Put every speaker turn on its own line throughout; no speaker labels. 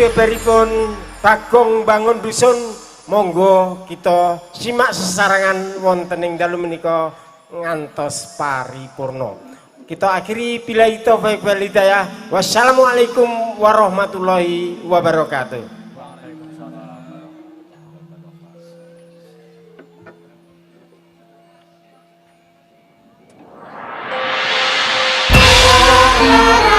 Beberipun Bagong Bangun Dusun, monggo kita simak sesarangan wonten ing dalu menika ngantos paripurna. Kita akhiri, billahi taufik wal hidayah. Wassalamualaikum warahmatullahi wabarakatuh.
Bumi.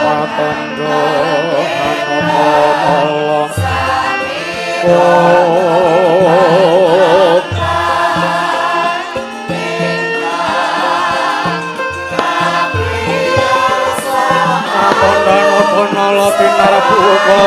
Patandha hanapa Nala tinarbuka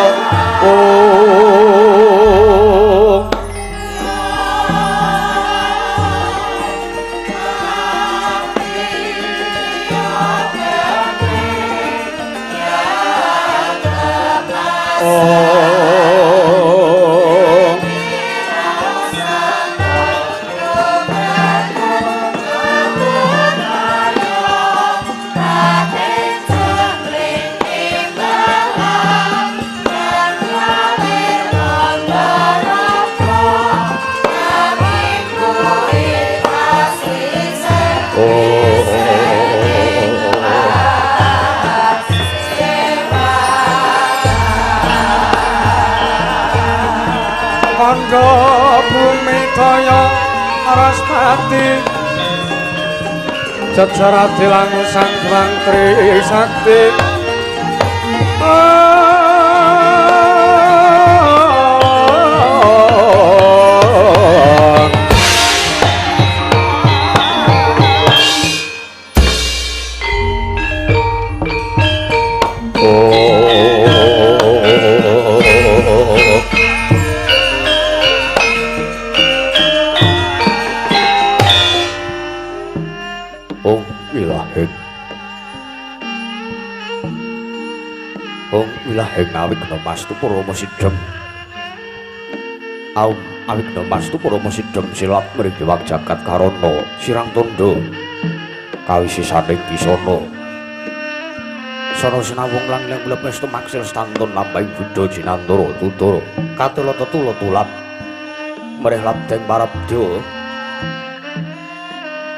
Kandha bumi daya Araspati jejer adilangu Sang Hyang Trisakti. Wilaheng awigna mastu parama sidhem. Aum awigna mastu parama sidhem silap mrigewang jagat karana sirang tandha kawisisaning kisana. Sana sinawung lan leng mlepestu maksil stantun lampahing buddha jinantara tutara katela tetula tulap mrih labdeng parabdya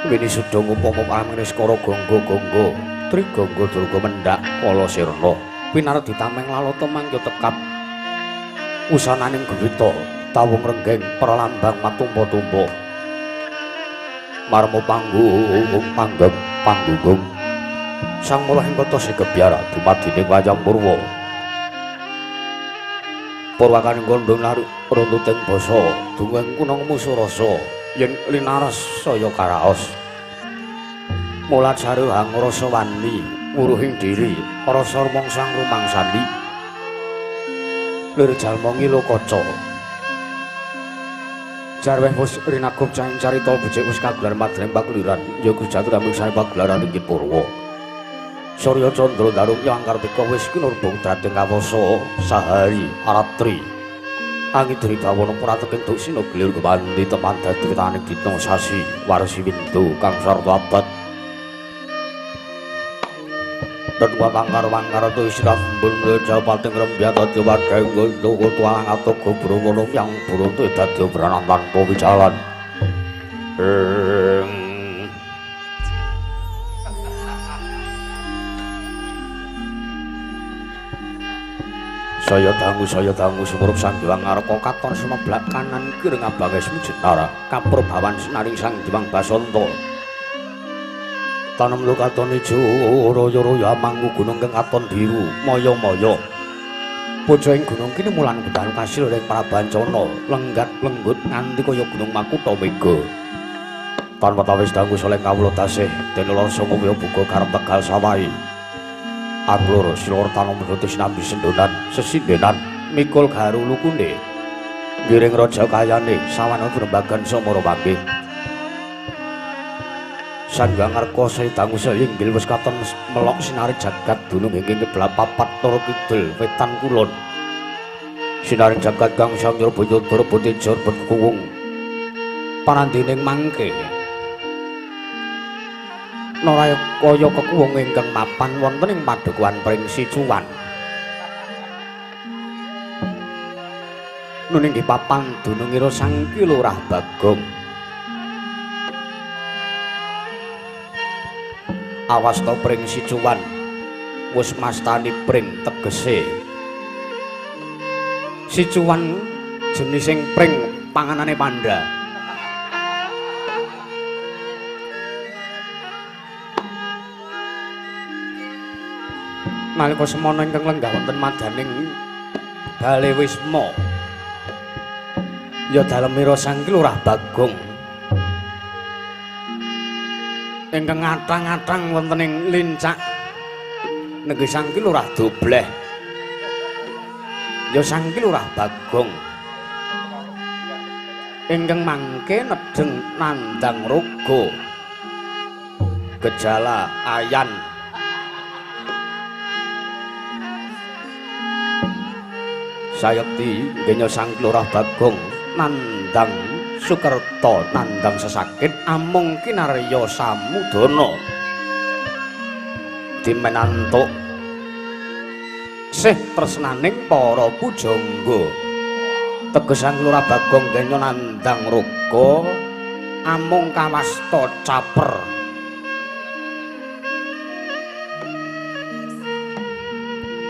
winisuda ngupama pameniskara gangga-gangga trigangga durga mendhak kala sirna pinardi tameng lalata mangkya tekap usananing gewita tawung renggeng pralambang matumpa-tumpa marma panggung panggeng panggunggung sang mula ing kota Sigebyara dumadining wayang purwa purwakaning kandha narik runtuting basa dungeng kunang musuh rasa yen linares saya karaos mula jare hangrasa wani nguruhing diri rasa rumangsang rumangsani lir jalma ngilo kaca jarweh wis rinagup cahing carita becik wis kagelar madreng pakuliran ya Gusti Jaturaming pagelaran ing Purwa Surya Candra Darung Yang Kartika wis kinurbung dhateng kawasa sahari aratri angidri bawana prateking duksina gilir kewanti teman dadi witaning dina sasi warsi windu kang sarta abad dan wangkar wangkar tu isrambun japating rembyat dadi wadheng nggo tuang atau gobrono yang buruntu dadi obranan tanpa wicalan. Saya dangu sumurup Sang Hyang Ngarka katon sumeblak kanan kiri ngabange sumjenara kaprabawan sinaring Sang Hyang Basanta. Tanem lukaton ijo royo-royo amangku gunung kang katon biru maya-maya. Pucuk ing gunung kini mulan gedan kasil ing Prabancana lenggat lenggut nganti kaya gunung Makutha Mega. Tanpa tawis dangu soleh kawula tasih dene lor sanga buka karep Tegal sawahi. Anglur silur tanom nuti sinambi sendonan sesindenan mikul garu lukune ngiring raja kayane sawana grembagan samara panggih. Sang Hyang Ngarka saya dangu saya inggil wis katon melok sinari jagat dunung ing kiblat papat loro kidul wetan kulon. Sinari jagat kang samya boyo durba tejo berkuwung panandining mangke. Naraya kaya kekuwung ingkang mapan wonten ing padukuhan Pring Sicuwan. Nuninggi papan dunungira Sang Ki Lurah Bagong. Awasta Pring Sicuwan wis mastani pring tegese Sicuwan jenising pring panganane panda. Nalika semana ingkang lenggah wonten madaning Bale Wisma ya dalemira Sang Lurah Bagong ingkang ngatang-atang wonten ing lincak negeri Sang Lurah Dobleh ya Sang Lurah Bagong ingkang mangke nedheng nandhang raga gejala ayan sayekti genya Sang Lurah Bagong nandhang sukerta nandhang sesakit amung kinarya samudana dimenantuk sih tresnaning para pujangga. Teges Sang Lurah Bagong genya nandhang raga amung kawasta caper.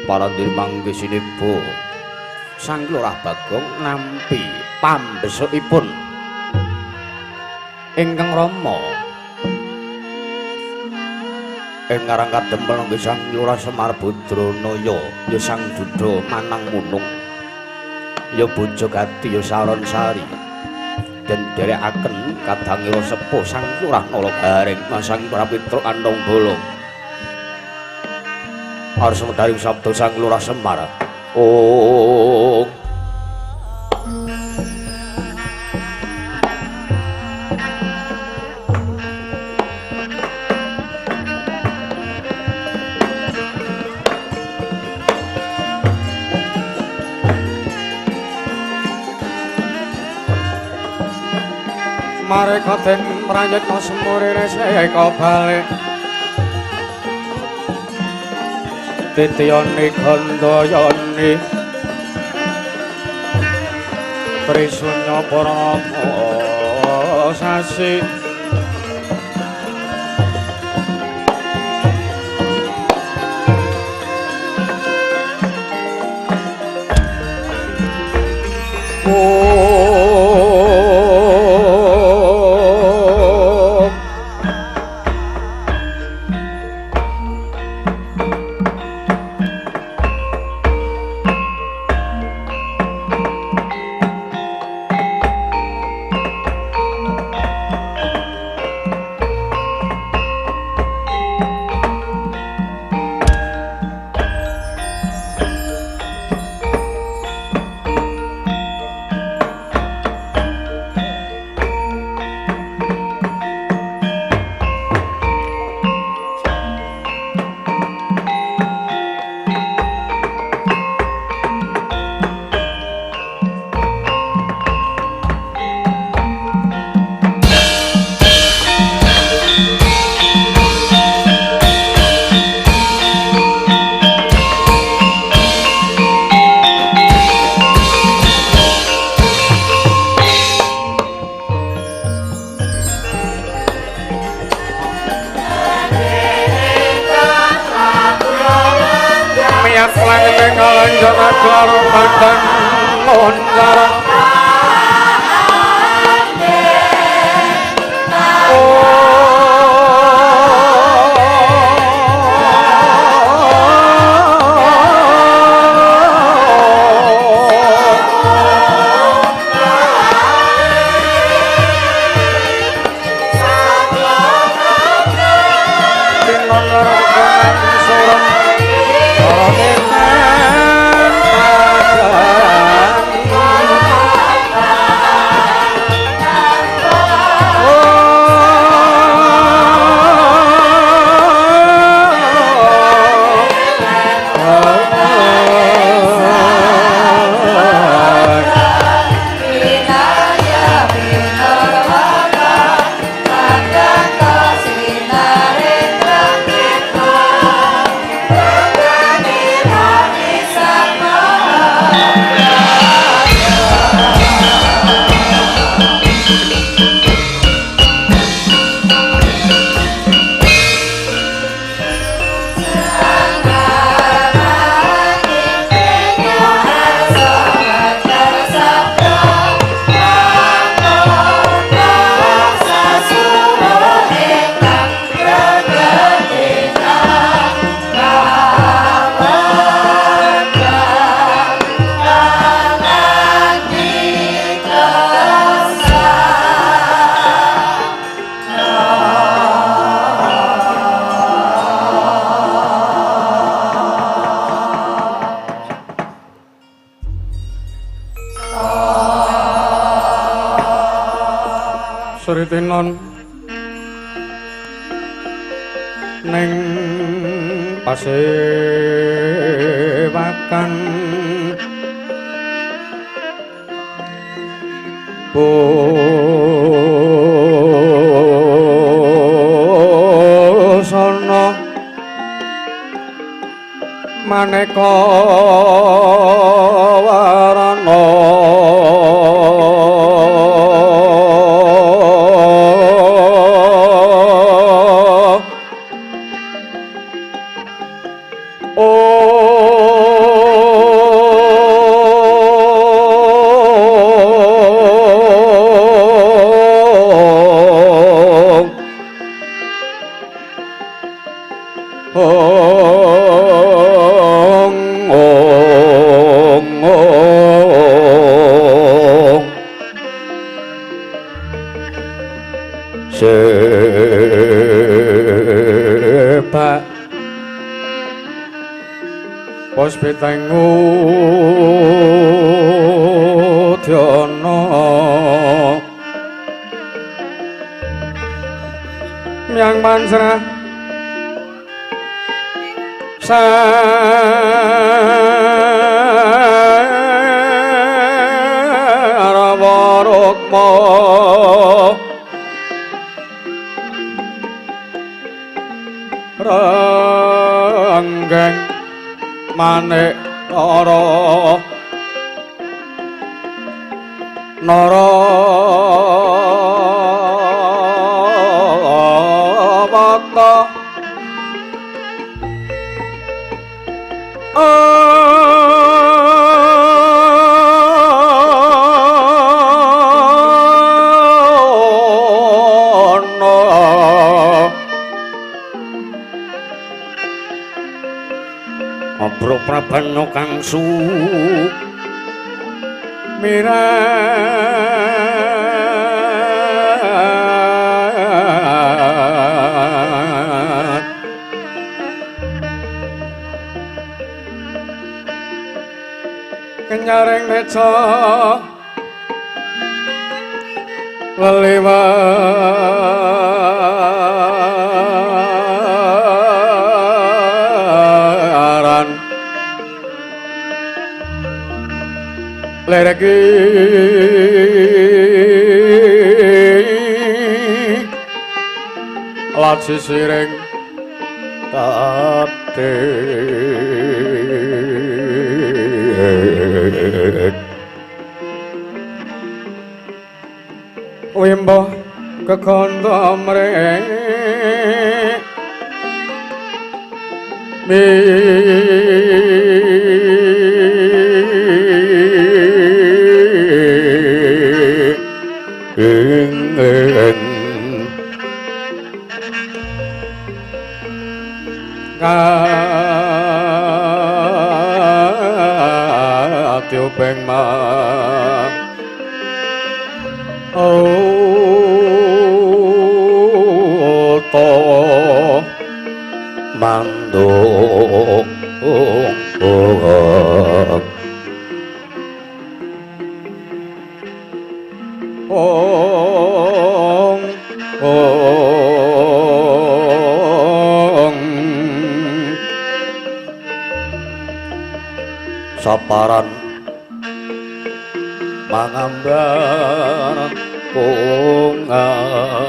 Parandir mangke sineba Sang Lurah Bagong nampi pambesukipun ingkang rama ing ngarang kadempel nggih Sang Lurah Semar Badranaya ya Sang Duda Manang Munung ya Bojo Gati ya Saron Sari den dherekaken kadangira sepuh Sang Lurah Nala Gareng Sang Lurah Petruk Andong Bolong harus medharing sabda Sang Lurah Semar. Oh mareka den prayitna semurine seka balik titiyane gandayane trisunya purnama sasi Sritinon ning pasewakan busana maneka warana Sebak Puspiteng udyana Myang pansrah Sarawa rukma Renggeng manik nara nara wata ana
Prabana kangsu
mirat kenyaring neca leliwaran lereki laci siring tati wimbo kekondo mrek Katiuping ma auto
mandung
ong ong
saparan mangambar kungas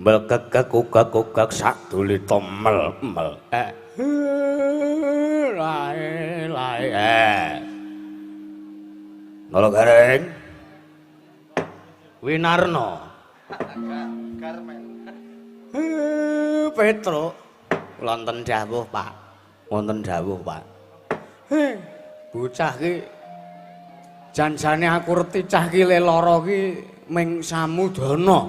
Melkekek sadulita mel mel lae lae Nala Gareng Winarno
Garmen
Petro wonten dawuh Pak, wonten dawuh Pak.
Bocah ki janjane aku reti cah ki le lara ki ming samudana.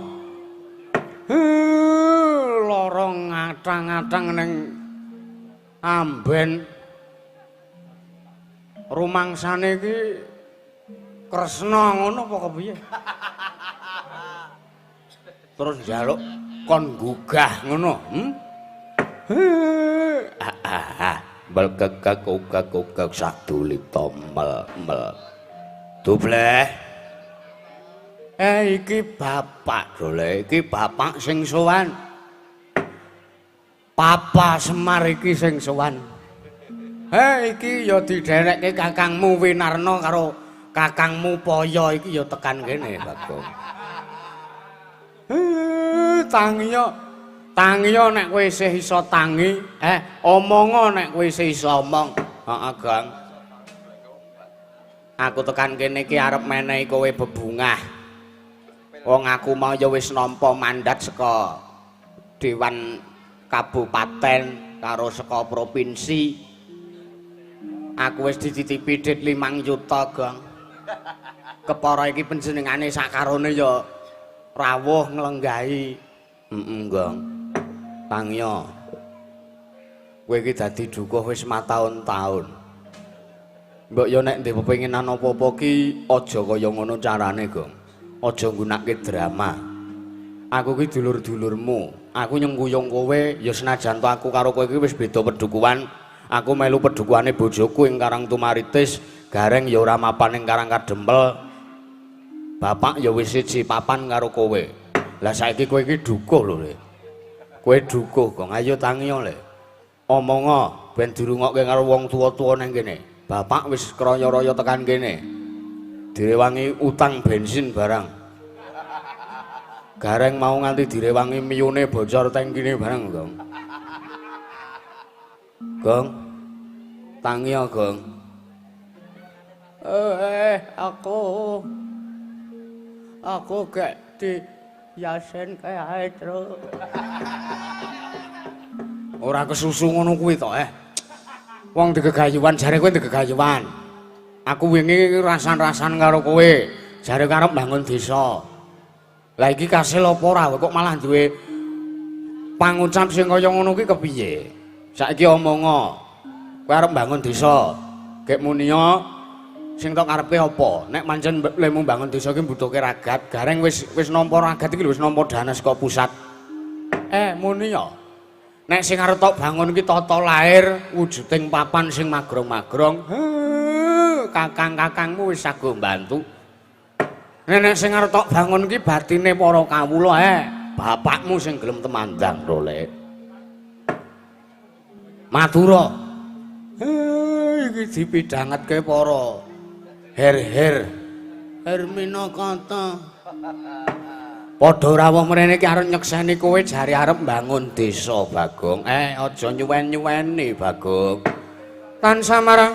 Lara ngatang-ngatang ning amben. Rumangsane ki Kresna ngono apa kepiye? Terus njaluk kon gugah ngono, Belkekek ukek ukek sadulita mel mel. Dubleh. Iki bapak dole, iki bapak sing sowan. Papa Semar iki sing sowan. Iki ya diderekke kakangmu Winarna karo kakangmu Paya iki ya tekan kene, Bagong. Tangiya. Tangiya nek kowe isih iso tangi, omonga nek kowe isih iso omong. Heeh, Gong. Aku tekan kene iki arep menehi kowe bebungah. Wong aku mau ya wis nampa mandat saka Dewan Kabupaten karo saka provinsi. Aku wis dititipi dit 5 yuta, Gong. Kepara iki panjenengane sakarone ya rawuh nglenggahi. Heeh, Gong. Tangiya. Kowe iki dadi dukuh wis mataun-taun. Mbok ya nek ndek pepenginan apa-apa ki aja kaya ngono carane, Gong. Aja nggunakake drama. Aku ki dulur-dulurmu. Aku nyengkuyung kowe ya senajan to aku karo kowe iki wis beda pedukuhan. Aku melu pedukuhane bojoku ing Karang Tumaritis, Gareng ya ora mapan ing Karang Kadempel. Bapak ya wis siji papan karo kowe. Lah saiki kowe iki dukuh lho, Le. Kowe dukuh, Gong. Ayo tangiya, Le. Omonga ben dirungokke karo wong tuwa-tuwa nang kene. Bapak wis kraya-raya tekan kene. Direwangi utang bensin barang. Gareng mau nganti direwangi miyune bocor tangkine barang, Gong. Gong. Tangiya, Gong. Aku gak di Yasin kae tru. Ora kesusu ngono kuwi to, Wong digegayuan jare kowe digegayuan. Aku wingi rasan-rasan karo kowe, jare karep mbangun desa. Lah iki kasil apa ora kok malah duwe pangucap sing kaya ngono kuwi kepiye? Saiki omonga. Kowe arep mbangun desa. Gek muniya sing tok karepe apa? Nek pancen lemu mbangun desa iki mbutuhke ragat, Gareng wis nampa ragat iki lho wis nampa dana saka pusat. Muniya. Nek sing arep tok bangun iki tata lair wujuding papan sing magrong-magrong. Kakang-kakangmu wis sago mbantu. Nek sing arep tok bangun iki batine para kawula, bapakmu sing gelem temandang lho, Le. Madura. Iki dipidhangetke para her-her. Hermina kata. Padha rawuh mrene iki arep nyekseni kowe jare arep mbangun desa, Bagong. Aja nyuwen-nyuweni, Bagong. Tansah marang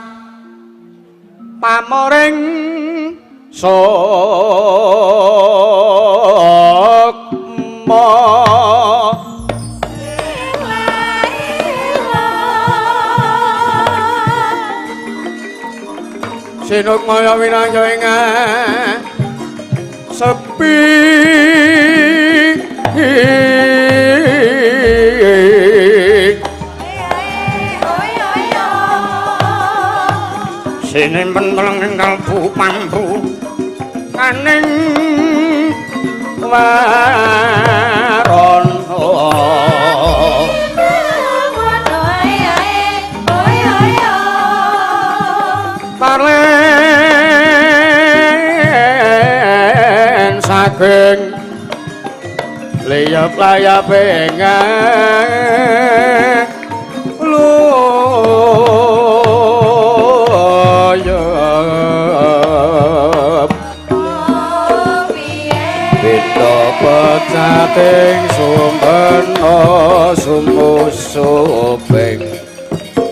pamoring sukma. Sinukmaya winangya ing sepi. Sinimpen teleng ing kalbu pambu kaning warana. Parlen saking liyap-layap ing luyep beda pecating sumbena sumusuping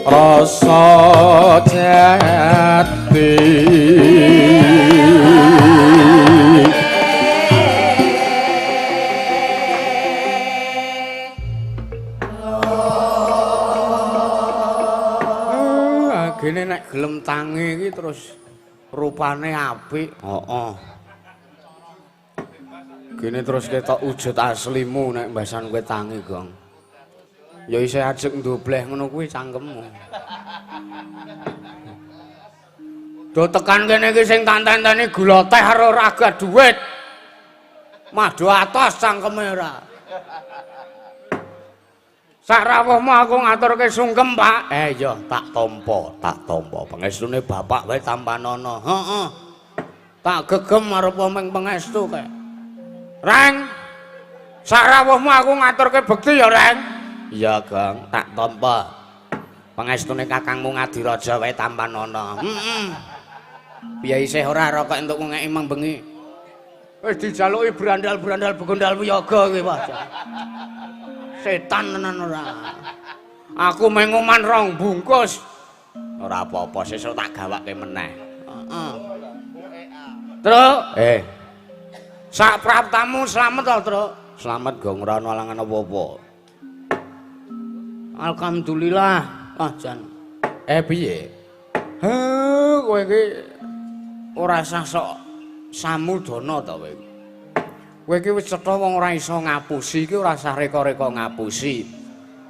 rasa jati. Agene nek gelem tangi iki terus rupane apik. Heeh. Gini terus ketok wujud aslimu nek mbasan kowe tangi, Gong. Ya isih ajeg ndobleh ngono kuwi cangkemmu. Do tekan kene iki sing tantenteni gula teh karo raga duit. Mah do atos cangkeme ora. Sak rawuhmu aku ngaturke sungkem, Pak. Iya, tak tampa, tak tampa. Pangestune bapak wae tampanana. Heeh. Tak gegem arep ming pangestu kae. Reng. Sak rawuhmu aku ngaturke bekti ya, Reng. Iya, Gong, tak tampa. Pangestune kakangmu Ngadiraja wae tampanana. Heeh. Piye isih ora rokok entuk ngeki mang bengi. Wis dijaluki brandal-brandal begondal wiyaga iki, Pak. Setan tenan ora. Aku menguman rong bungkus. Ora apa-apa, sesuk tak gawake meneh. Heeh. Truk, Sak praptamu slamet to, Truk? Slamet, Gong, ora ono alangan apa-apa. Alhamdulillah. Ah, jan. Piye? Heh, kowe iki ora sah sok samudana to kowe. Kowe iki wis cetha wong ora iso ngapusi iki ora sah reka-reka ngapusi.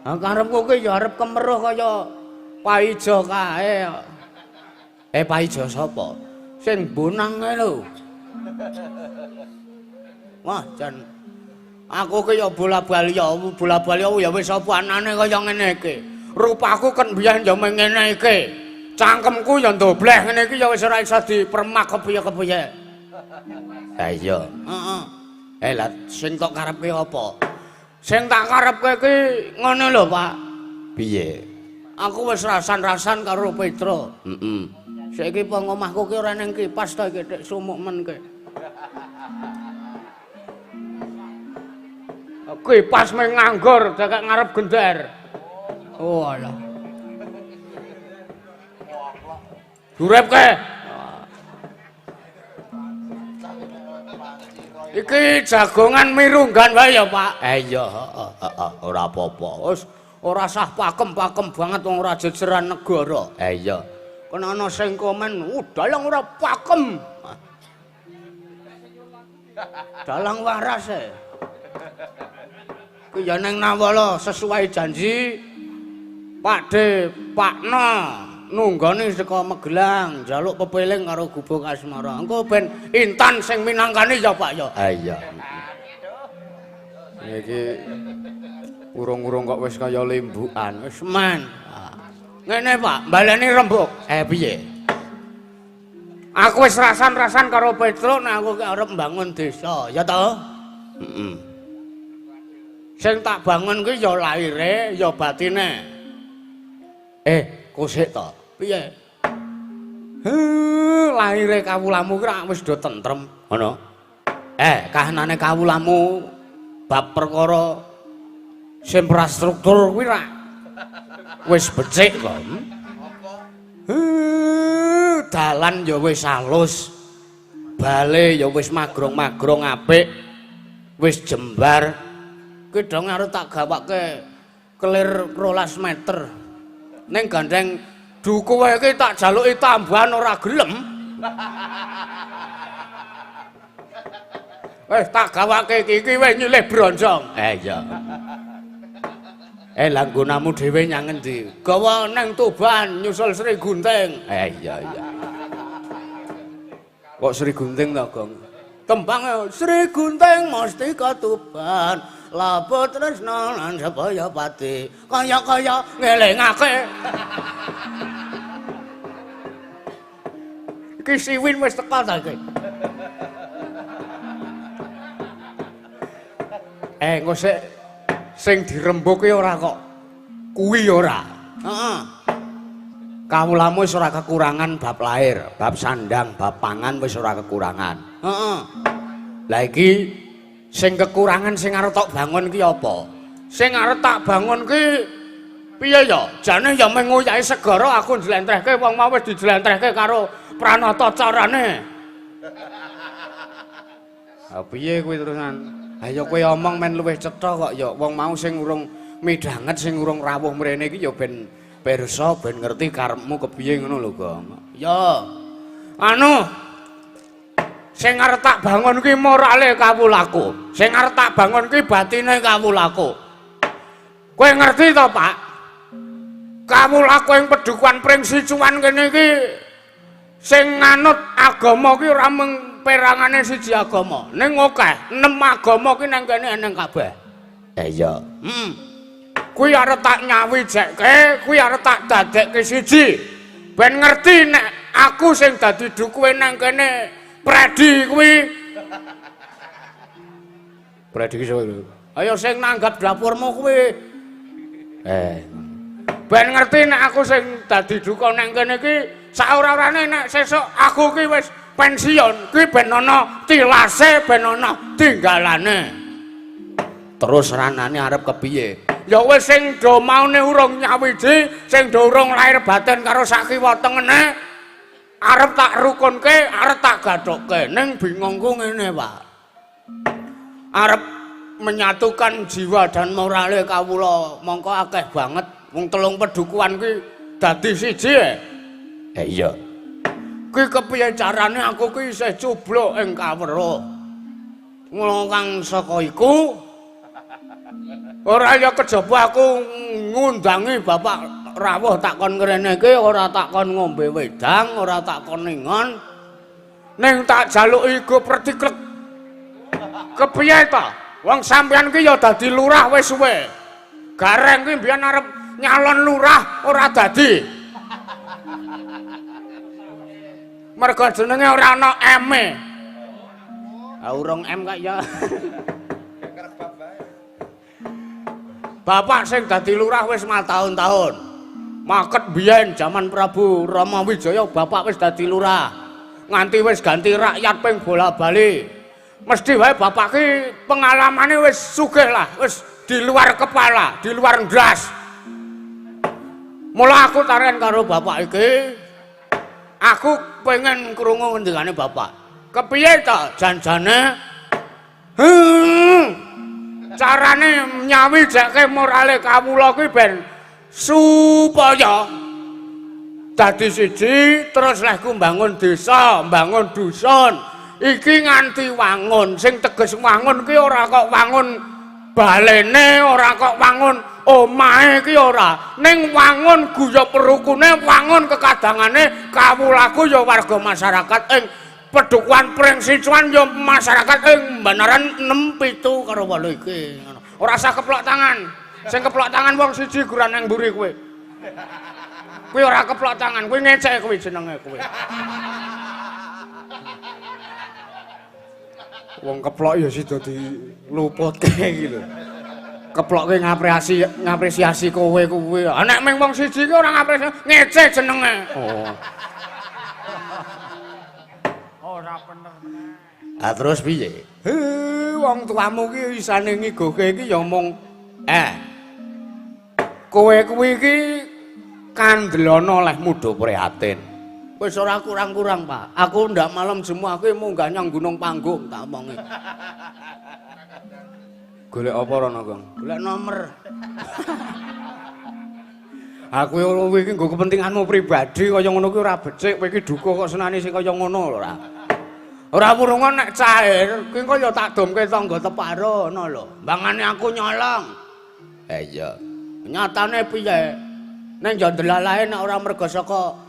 Ha karepku ki ya arep kemeruh kaya Paijo kae. Paijo sapa? Sing bonang kae lho. Wah, jan aku ki ya bola-bali ya, bola-bali ya wis apa anane kaya ngene iki. Rupaku kan biyen ya ngene iki. Cangkemku ya ndobleh ngene iki ya wis ora iso dipermak kepiye-kepiye. Ha iya. Heeh. Lah sing tok karepke apa? Sing tak karepke iki ngono lho, Pak. Piye? Aku wis rasan-rasan karo Petro. Heeh. Saiki pong omahku ki ora ning kipas to iki tek sumuk men ki. Kipas meng nganggur dekek ngarep gender. Oh alah. Durepke. Iki jagongan mirunggan wae ya, Pak. Iya, heeh, heeh, ora apa-apa. Wis ora sah pakem-pakem banget wong ora jejeran negara. Iya. Kena ana sing komen, dalang ora pakem. Dalang waras e. Ki ya ning Nawala sesuai janji Pakde Pakno nunggone saka Magelang njaluk pepeling karo Gubuk Asmara. Engko ben Intan sing minangkani ya, Pak ya. Ha iya. Iki urung-urung kok wis kaya limbukan. Wis men. Ngene, Pak, baleni rembug. Piye? Aku wis rasan-rasan karo Petro nek aku ki arep mbangun desa, ya to? Heeh. Sing tak bangun ki ya lahire, ya batine. Kosek to. Piye? Heh, lahire kawulamu ki rak wis do tentrem, ngono. Kahanane kawulamu bab perkara infrastruktur kuwi rak wis becik kok. Heh, dalan ya wis alus. Bale ya wis magrong-magrong apik. Wis jembar. Ki dong arep tak gawake kelir 12 meter. Ning gandeng duku wae iki tak jaluki tambahan ora gelem. Wis tak gawake iki iki wis nyilih bronjong. Iya. Lah nggonamu dhewe nyang ngendi? Gawa nang Tuban nyusul Sri Gunting. Iya iya. Kok Sri Gunting to, Gong? Tembang Sri Gunting Mustika Tuban, lapo tresna lan sebaya pati, kaya-kaya ngelingake. Iki siwin wis teka ta iki. Engko sik sing dirembuke ora kok kuwi ora. Heeh. Kawulamu wis ora kekurangan bab lahir, bab sandang, bab pangan wis ora kekurangan. Heeh. Lah iki sing kekurangan sing arep tok bangun ki apa? Sing arep tak bangun ki piye ya? Jane ya mung nguyai segara aku njlentrehke wong mau wis dijlentrehke karo Pranata carane. Ha piye kuwi terusan? Ha ya kowe omong men luwih cetha kok ya wong mau sing urung midhanget sing urung rawuh mrene iki ya ben Pirsa ben ngerti karepmu kepiye ngono lho, Gong. Ya. Anu sing arep tak bangun ki morale kawulaku. Sing arep tak bangun ki batine kawulaku. Kowe ngerti to, Pak? Kawulaku ing pedukuhan Pringsicuan kene iki sing nganut agama ki ora mung perangane siji agama, ning akeh 6 agama ki nang kene eneng kabeh.
Iya.
Kuwi arep tak nyawijekke, kuwi arep tak dadekke siji. Ben ngerti nek aku sing dadi dukuhe nang kene Predi kuwi. Predi ki sapa? Ayo sing nanggap dapurmu kuwi. Ben ngerti nek aku sing dadi duka nang kene iki saora-orane nek sesuk aku ki wis pensiun, kuwi ben ana tilase, ben ana tinggalane.
Terus ranane arep kepiye?
Ya wis sing do maune urung nyawiji, sing do urung lahir batin karo sakiwa tengene arep tak rukunke, arep tak gathukke. Ning bingungku ngene, Pak. Arep menyatukan jiwa dan morale kawula mongko akeh banget wong telung pedukuhan kuwi dadi siji.
Iya.
Kuwi kepiye carane aku kuwi isih cubluk ing kaweruh. Mula kang saka iku ora ya kejaba aku ngundangi Bapak rawuh tak kon ngrene iki ora tak kon ngombe wedang, ora tak kon ningon. Ning tak jaluki go pretiklek. Kepiye ta? Wong sampeyan ki ya dadi lurah wis suwe. Gareng ki mbiyen arep nyalon lurah ora dadi. Mergo jenenge ora ana M-e. Ah urung M kak ya. Bapak sing dadi lurah wis matahun-tahun. Maket biyen jaman Prabu Rama Wijaya bapak wis dadi lurah. Nganti wis ganti rakyat ping bola-bali. Mesti wae bapak ki pengalamane wis sugih lah, wis di luar kepala, di luar ndas. Mula aku taren karo bapak iki, aku pengen krungu ngendikane bapak. Kepiye ta janjane? Carane nyawijeke morale kawula kuwi ben supaya dadi siji terus lehku mbangun desa, mbangun dusun. Iki nganti wangun, sing teges wangun ki ora kok wangun balene, ora kok wangun omahe ki ora. Ning wangun guyub rukune, wangun kekadangane kawulaku ya warga masyarakat ing pedukuhan Pringsicuan ya masyarakat ing Banaran 6 7 karo 8 iki. Ora usah keplok tangan. Sing keplok tangan wong siji guran nang mburi kowe. Kuwi ora keplok tangan, kuwi ngecek kuwi jenenge kuwi. Wong keplok ya sida diluputke iki lho. Keplokke ngapresiasi kowe kuwi. Ah nek mung wong siji ki ora ngapresiasi, ngece jenenge. Oh. Ora bener meneh.
Ah terus piye?
He, wong tuamu ki isane ngigoke iki ya mung kowe kuwi iki kandelana oleh
muda prihatin.
Wis ora kurang-kurang, Pak. Aku ndak malam jemu aku munggah nyang gunung panggung tak omongi.
Golek apa rono, Kang?
Golek nomor.
Aku kowe iki nggo kepentinganmu pribadi kaya ngono kuwi ora becik, kowe iki duka kok senani sing kaya ngono lho ora.
Ora wurungan nek cair, kuwi engko ya tak domke tangga teparo ngono lho. Mbangane aku nyolong.
Iya.
Nyatane piye? Ning ya ndelalae nek ora mergo saka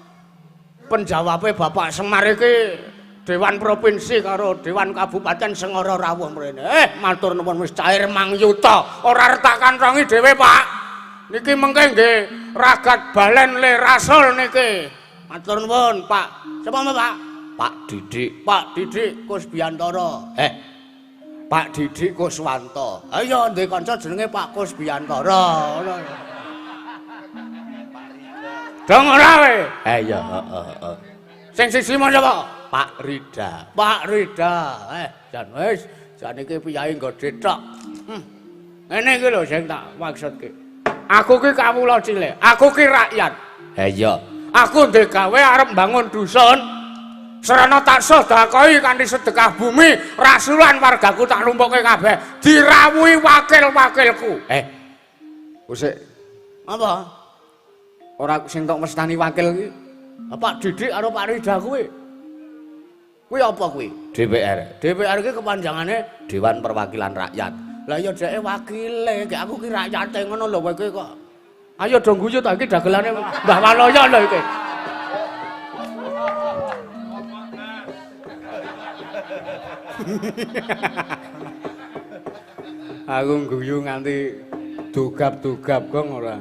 penjawabe Bapak Semar iki Dewan Provinsi karo Dewan Kabupaten Sengara rawuh mrene. Matur nuwun wis cair 1 yuta. Ora retak kantongi dhewe, Pak. Niki mengke nggih ragat balen le rasul niki. Matur nuwun, Pak. Sapa Pak?
Pak Didik.
Pak Didik Kusbiantara.
Pak Didik Kuswanto.
Ayo ndek kanca jenenge Pak Kusbiantara. Ngono. Dong ora kowe?
Iya, heeh.
Sing siji mau sapa?
Pak Rida.
Pak Rida. Jan wis, jan iki piyayi nggo tok. Ngene iki lho sing tak maksudke. Aku ki kawula cilik, aku ki rakyat.
Iya.
Aku ndek gawe arep mbangun dusun. Sarana tak sedekahi kanthi sedekah bumi, rasulan wargaku tak lumpuke kabeh, dirawuhi wakil-wakilku.
Usik.
Apa?
Ora sing tok mestani wakil iki. Pak Didik karo Pak Rida kuwi. Kuwi apa kuwi?
DPR.
DPR iki kepanjangane
Dewan Perwakilan Rakyat.
Lah ya dheke wakile, gek aku ki rakyate ngono lho kowe iki kok. Ayo do guyu ta iki dagelane Mbah Waloyo lho iki. Aku guyu nganti dogap-dogap gong ora.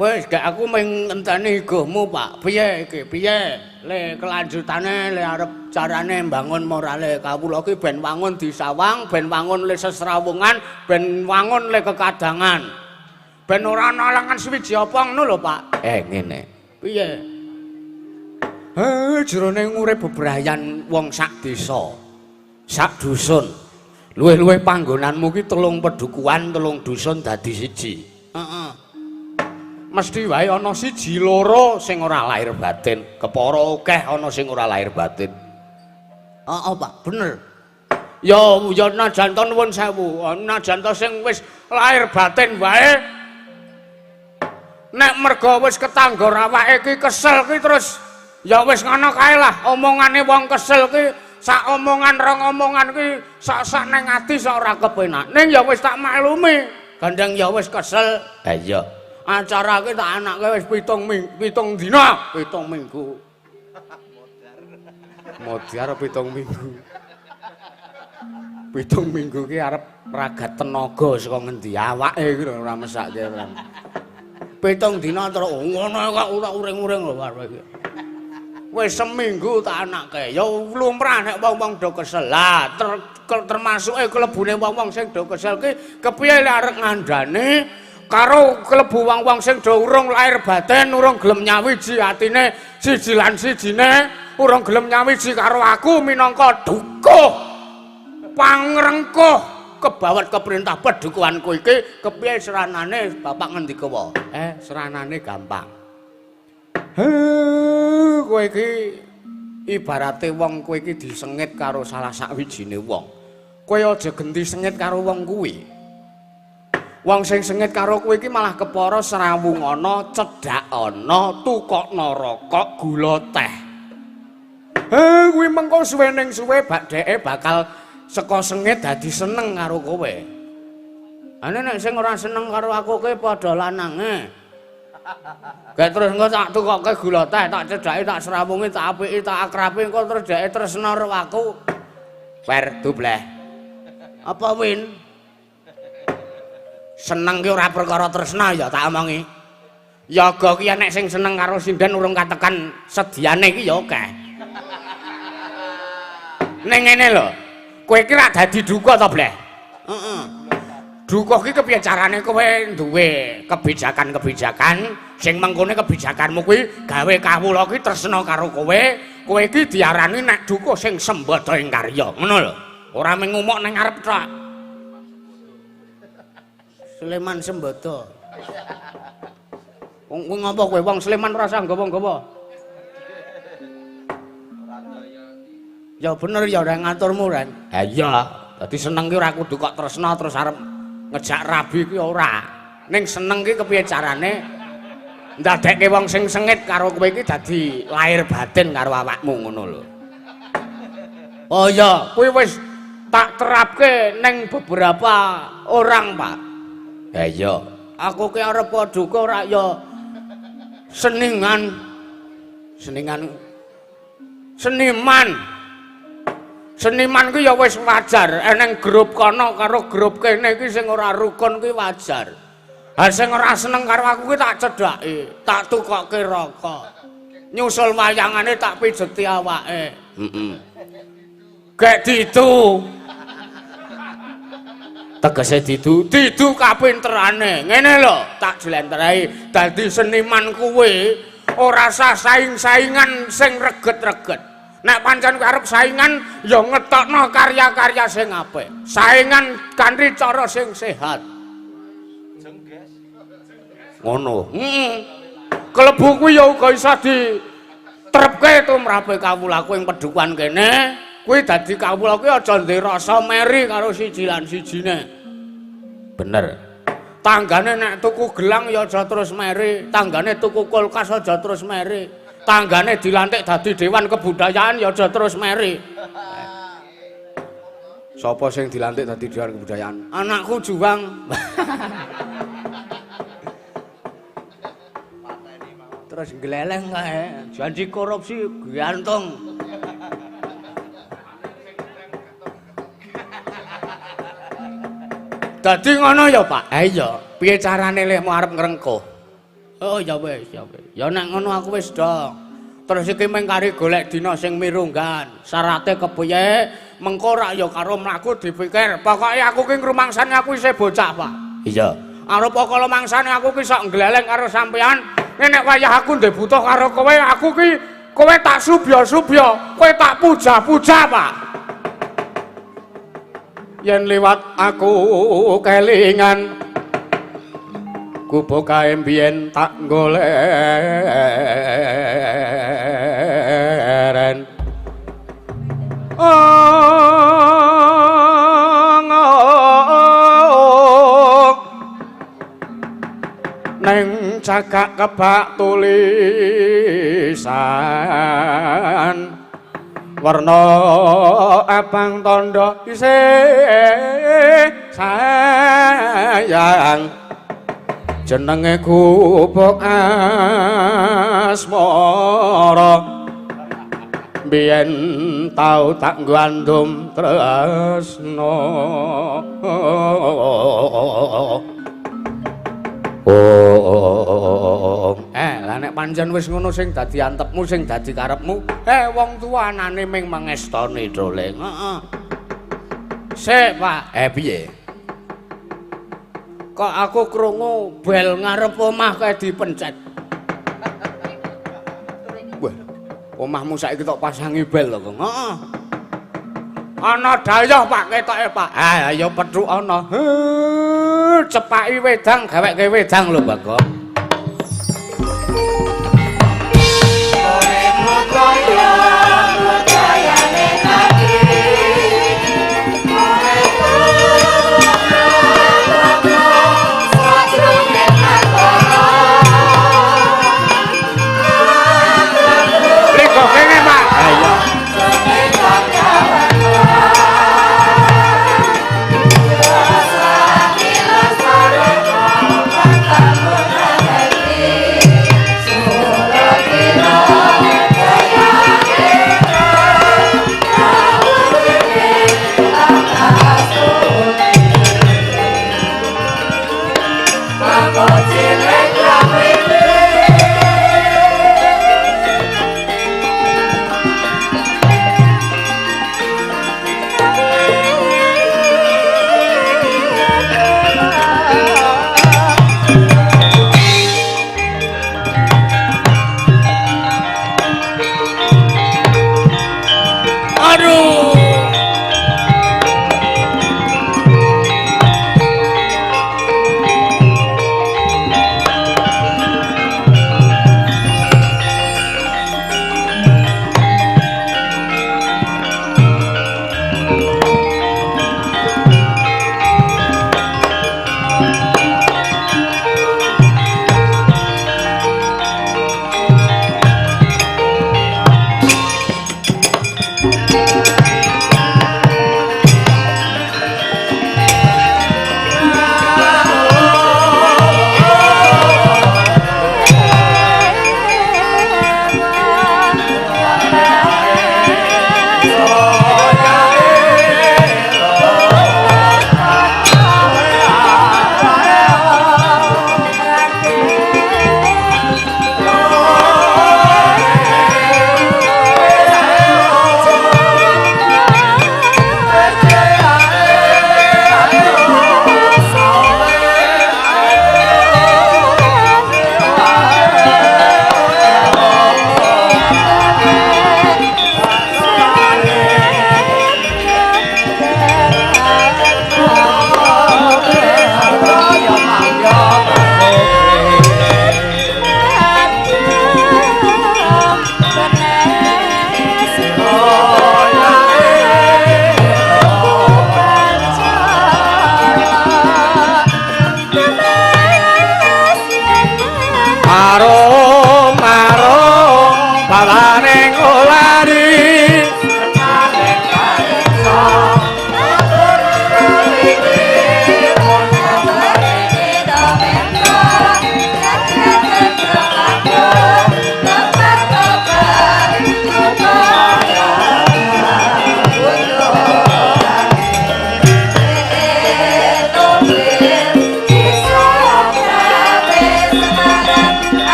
Wis gek aku mung ngenteni iguhmu, Pak. Piye iki? Piye? Le kelanjutane le arep carane mbangun morale kawula ki ben wangun disawang, ben wangun le sesrawungan, ben wangun le kekadangan. Ben ora ana alangan suwiji apa ngono lho, Pak.
Ngene.
Piye? Jerone ngurip bebrayan wong sak desa,
sak dusun. Luwih-luwih panggonanmu ki 3 pedukuhan, 3 dusun dadi siji.
Heeh. Mesti wae ana siji loro sing ora
lahir batin, kepara akeh ana sing ora lahir batin.
Heeh, Pak, bener. Ya ya najan to nuwun sewu, najan to sing wis lahir batin wae nek merga wis ketangga awake iki kesel ki terus ya wis ngono kae lah, omongane wong kesel ki sak omongan rong omongan ki sak-sak nang ati sak ora kepenak. Ning ya wis tak maklumi, gandeng ya wis kesel.
Ha iya.
Acara ki tak anake wis 7 dina, 7 minggu. Modar 7 minggu. 7 minggu ki arep ragat tenaga saka ngendi awake iki lho ora mesake ora. 7 dina terus ngono kok ora uring-uring lho arep iki. Wis seminggu tak anake. Ya lumrah nek wong-wong do kesel. Lah termasuke klebune wong-wong sing do kesel ki kepiye lek arep ngandani karo klebu wong-wong sing do urung lahir batin, urung gelem nyawiji atine siji lan sijine, urung gelem nyawiji karo aku minangka dukuh pangrengkuh kebawat keperintah pedukuhanku iki, kepiye seranane bapak ngendika wae? Seranane gampang. Kowe iki ibarate wong kowe iki disengit karo salah sakwijine wong. Kowe aja genti sengit karo wong kuwi. Wong sing sengit karo kowe iki malah kepara srawung ana, cedhak ana, tukokno rokok, gula teh. Kuwi mengko suwe ning suwe bak dheke bakal saka sengit dadi seneng karo kowe. Ane nek sing ora seneng karo aku kowe padha lanange. Gek terus engko tak tukokke gula teh, tak cedhaki, tak srawungi, tak apiki, tak akrabi, engko terus dheke tresna karo aku. Per dubleh. Apa win? Seneng ki ora perkara tresna ya tak omongi. Yoga ki nek sing seneng karo sinden urung katekan sediane ki ya akeh. Ning ngene lho. Kowe ki rak dadi duka to, Bleh? Heeh. Duka ki kepiye carane kowe duwe kebijakan-kebijakan sing mengkone kebijakanmu kuwi gawe kawula ki tresna karo kowe, kowe iki diarani nek duka sing sembada ing karya, ngono lho. Ora mung ngumuk ning ngarep tok. Sleman Sembada. Wong kuwi ngopo kowe wong Sleman ora usah nggawa-nggawa. Ya bener ya ora ngaturmu, Ren.
Ha iya, dadi seneng ki ora kudu kok tresna terus arep ngejak rabi ki ora.
Ning seneng ki kepiye carane ndadekke wong sing sengit karo kowe iki dadi lahir batin karo awakmu ngono lho. Oh iya, kuwi wis tak terapke ning beberapa orang, Pak.
Ha iya,
aku ki arep duka ora ya seningan. Seningan seniman. Seniman ki ya wis wajar, eneng grup kono karo grup kene iki sing ora rukun ki wajar. Ha sing ora seneng karo aku ki tak cedhaki, tak tukokke rokok. Nyusul wayangane tak pijeti awake.
Heeh.
Gek didu.
Tegese didu,
didu kapinterane. Ngene lho, tak jlentrehi. Dadi seniman kuwi ora sah saing-saingan sing reget-reget. Nek pancen kowe arep saingan ya ngetokno karya-karya sing apik. Saingan kanthi cara sing sehat.
Ngono.
Heeh. Klebu kuwi ya uga iso diterepke tumrape kawulaku ing pedukuhan kene. Kuwi dadi kawula kuwi aja ndek rasa meri karo siji lan sijine.
Bener.
Tanggane nek tuku gelang ya aja terus meri, tanggane tuku kulkas aja terus meri, tanggane dilantik dadi dewan kebudayaan ya aja terus meri. Sapa sing dilantik dadi dewan kebudayaan? Anakku Juwang. Terus gleleng kae, janji korupsi gantung. Dadi ngono ya, Pak. Ha iya, piye carane lehmu arep ngrengkuh? Oh ya wis, ya wis. Ya nek ngono aku wis dong. Terus iki mung kari golek dina sing mirunggan. Syarate kepiye? Mengko rak ya karo mlaku dipikir. Pokoke aku ki ngrumangsani aku isih bocah, Pak. Iya. Arep kala mangsane aku ki sok ngleleng karo sampean. Nek wayah aku ndek butuh karo kowe, aku ki kowe tak subya-subya, kowe tak puja-puja, Pak. Yen liwat aku kelingan kubo kae mbiyen tak goleren. Neng cagak kebak tulisan warna abang tondo isih sayang jenenge gubuk asmara biyen tau tak ngandum tresno. Oh, lah nek pancen wis ngono sing dadi antepmu, sing dadi karepmu, wong tuwa anane ming mangestoni dole. Heeh. Sik, Pak. Piye? Kok aku krungu bel ngarep omah kae dipencet. Wah, omahmu saiki tok pasangi bel lho, Kong. Heeh. Ana dayoh, Pak, ketoke, Pak. Ah, ya pethuk ana. Cepaki wedang, gaweke wedang lho, Bagong. Liko kene, Pak. Ayo.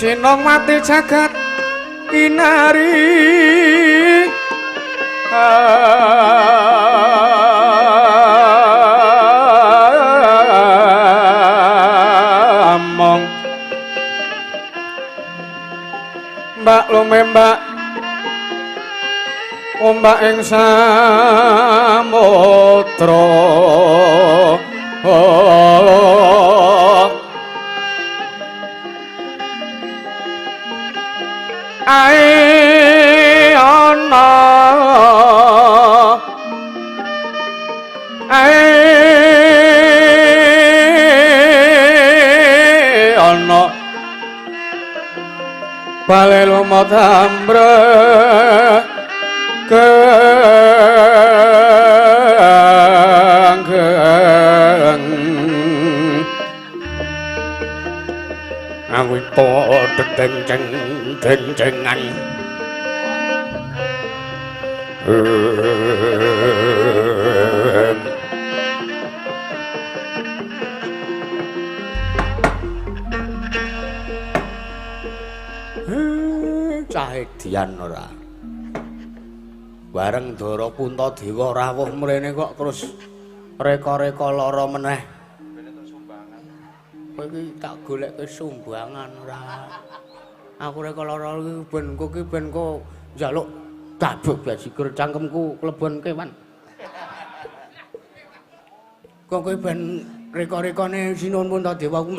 Sinongmati jagat kinari among mbak lumembak ombak ing samudra. Ae ana ae ana bale lumut ambre geng awita dedeng deng-dengan. Cah edian ora. Bareng Ndara Puntadewa rawuh mrene kok terus reka-reka lara meneh. Kowe iki tak golekke sumbangan ora. Aku reka lara iki ben kowe iki ben kok njaluk dabuk bajigur cangkemku klebon kewan. Kok kowe ben reka-rekane Sinuwun Puntadewa ku